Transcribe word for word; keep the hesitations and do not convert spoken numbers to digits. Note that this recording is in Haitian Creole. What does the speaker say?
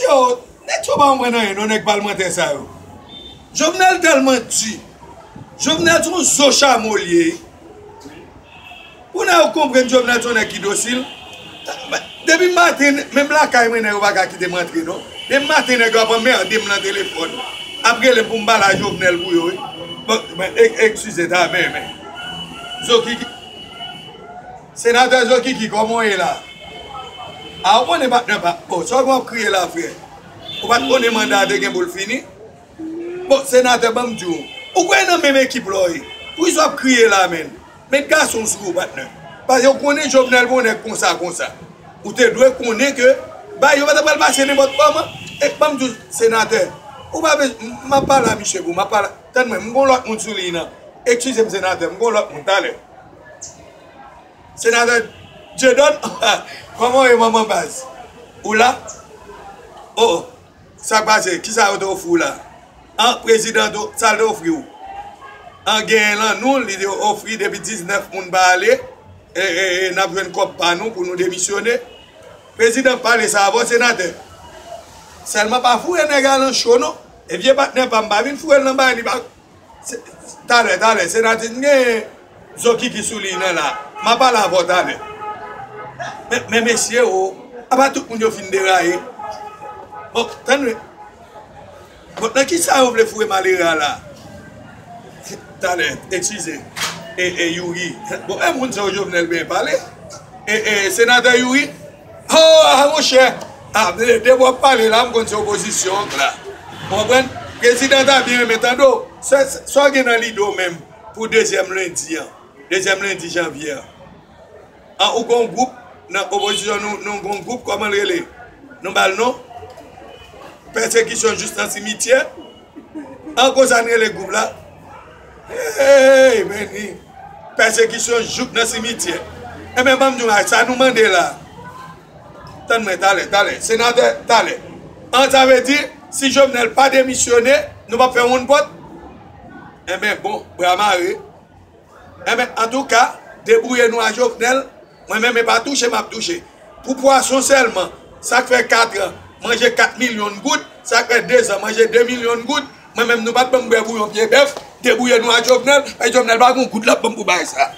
Yo, nèg sa yo pa konprann anyen non, nèg palmantè sa yo. Jovenel tèlman di. Jovenel se yon zo chamo li ye. Kounye a ou konprann Jovenel se yon nèg ki dosil. Depi maten, menm lakay mwen, nèg yo pa ka kite m antre non. Depi maten, nèg yo ap anmède m nan telefòn. Ap rele m pou m pale a Jovenel pou yo, wi. Bon, men, e- eskize, ta, men, men. Zo Kiki. Senatè Zo Kiki, kòman w ye la? A, ou konnen patnè pa. Bon, sa w ap kriye la, frè? Ou pa t konnen manda a te gen pou l fini? Bon, senatè, ban m di w. Ou kwè nan menm ekip la w ye? Poukisa w ap kriye la, menn? Met gason sou ou, patnè. Paske ou konnen Jovenel pa yon nèg konsa, konsa. Ou te dwe konnen ke bagay yo pa ta pral pase nenpòt kòman. E ban m di w, senatè, ou pa bezwen, m ap pale a misye pou, m ap pale, tann mwen, m gon lòt moun sou liy nan. Eskize m, senatè, m gon lòt moun, talè. Senatè Dieudonne, kòman w ye, manman baz? Ou la? Oh, oh. Sa k pase? Kisa yo te ofri w la? An, prezidan te, sa l te ofri w? An, genyen lan nou, li te ofri depi diznèf moun pa ale, e, e, e, n ap jwenn kòb pa nou pou nou demisyone. Prezidan pale sa avè w, senatè. Sèlman pa foure nèg a lan cho non. E vye patnè pa m, pa vin foure l nan bagay li pa. Se- Talè, talè, senatè, m gen Zo Kiki sou liy nan la. M a pale avè w talè. Men, men mesye o, apa tout moun yo fin deraye? Bon, tann wi. Bon, nan kisa yo vle foure malere a la? Talè, eskize. E, e, Youri. Bon, e moun sa yo Jovenel byen pale. E, e, senatè Youri. Oh, ah, monchè. Ah, de, de w ap pale la, m konn se opozisyon an la. Ou konprann? Prezidan ta byen renmen tande w. Sa, sa, sa w gen nan lide w menm pou dezyèm lendi an? Dezyèm lendi janvye an. An, ou gon gwoup nan opozisyon, nou, nou gon gwoup, kòman l rele? Nou ba l non? Pèsekisyon jis nan simityè. An, konsa n rele gwoup la? Hey, beni. Pèsekisyon jouk nan simityè. Enben, ban m di w bagay, sa nou mande la. Tann mwen, talè, talè. Senatè, talè. An, sa vle di, si Jovenel pa demisyone, nou p ap fè wonn pòt? Enben, bon, bra mare. Enben, antouka, debouye nou a Jovenel. Mwen menm, e pa touche m ap touche. Pou pwason sèlman, sa k fè kat an, manje kat milyon goud, sa k fè dezan, manje de milyon goud, mwen menm, nou pa t ban m bwè bouyon pye bèf, debouye nou a Jovenel, e Jovenel pa gon goud l ap ban m pou bagay sa.